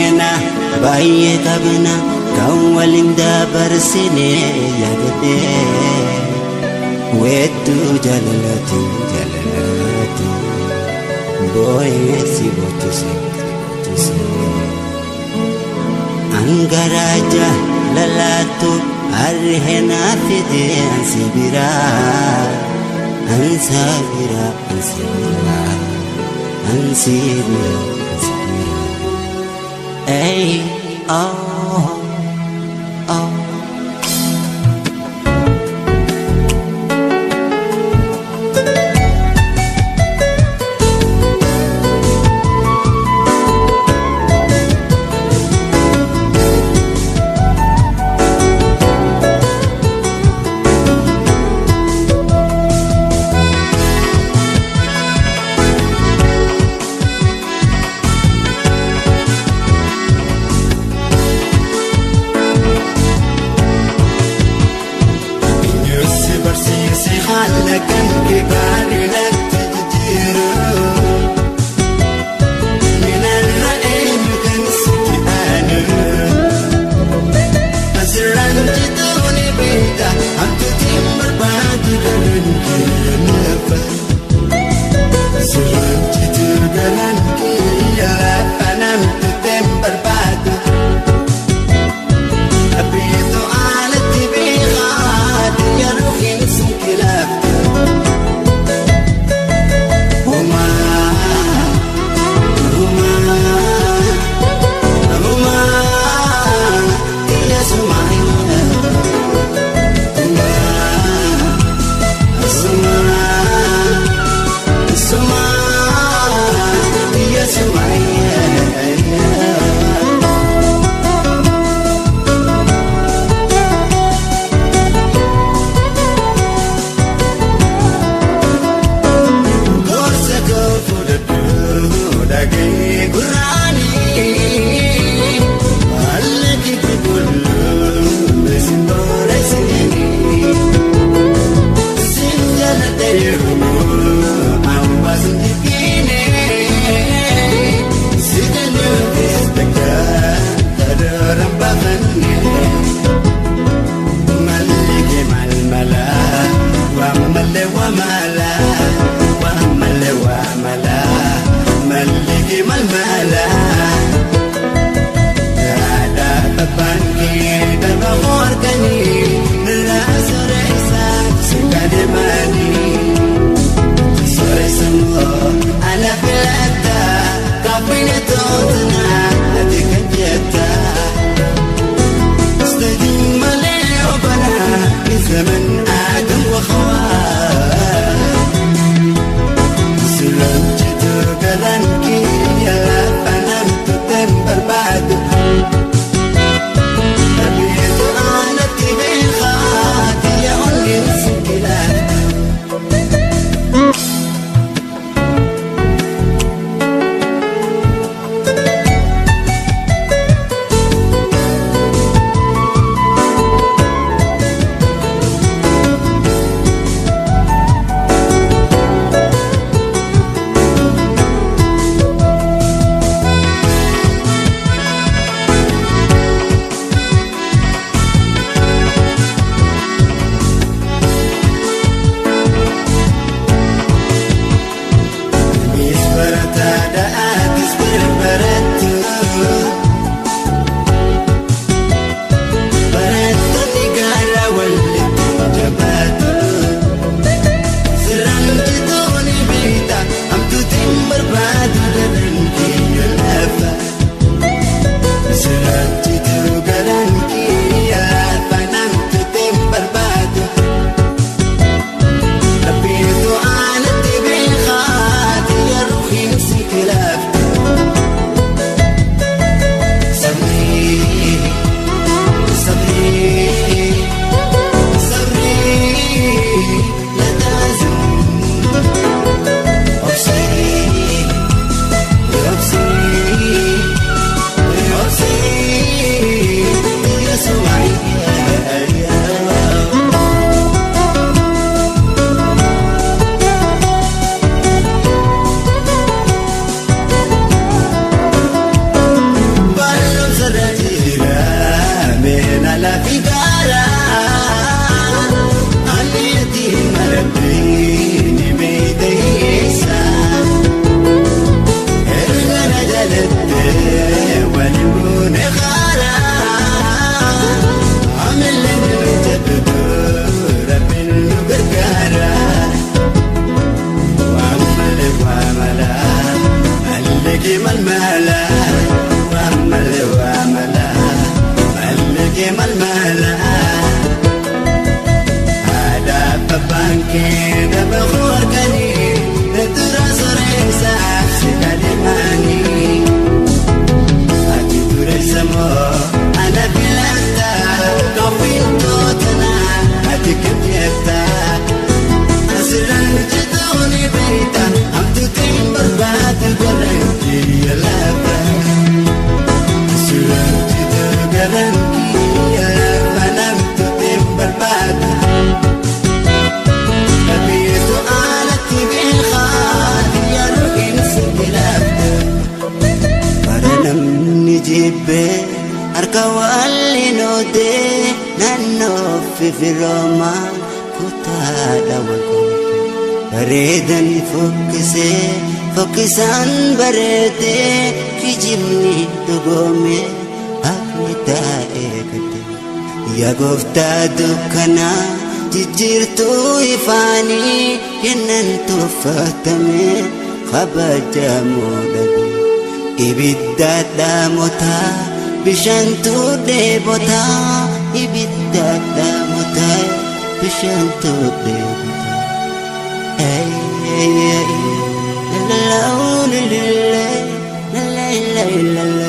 Seenaa baay'ee qabna kan waliin dabarsine yaadadhee weedduu jaalalaatiin jaalalaatiin boo'ee si boochise si boochise. Angaraa jaalalaatu harreenaa fide ansi biraa ansa biraa ansi biraa ansi biraa ansi biraa. Hey, oh, oh. Moo ana filata kofiltootana ati kam jetta asirraan hojjetooni beekta hamtuutiin barbaadu garaan kiyya lafa asirraan hojjetoo garaan kiyya lafa namtuutiin barbaadu. Dhabeetu alatti beekaa yeroo keessa laafta. Bara namni jibbee harka waliin oodee naannoo fifiroomaa kutaadha wal qoode. Bareedan fokkisee fokkisaan bareedee kijibni dhugoome haqni taa'ee gadde. Yaa gooftaa dukkanaa jijjiirtuu ifaanii kennan tuffatame kabajamoo dhabe. Ibidda dhaamotaa bishaantu dheebotaa ibidda dhaamotaa bishaantu dheebotaa. Ay, ay, ay, la la la la la la la la.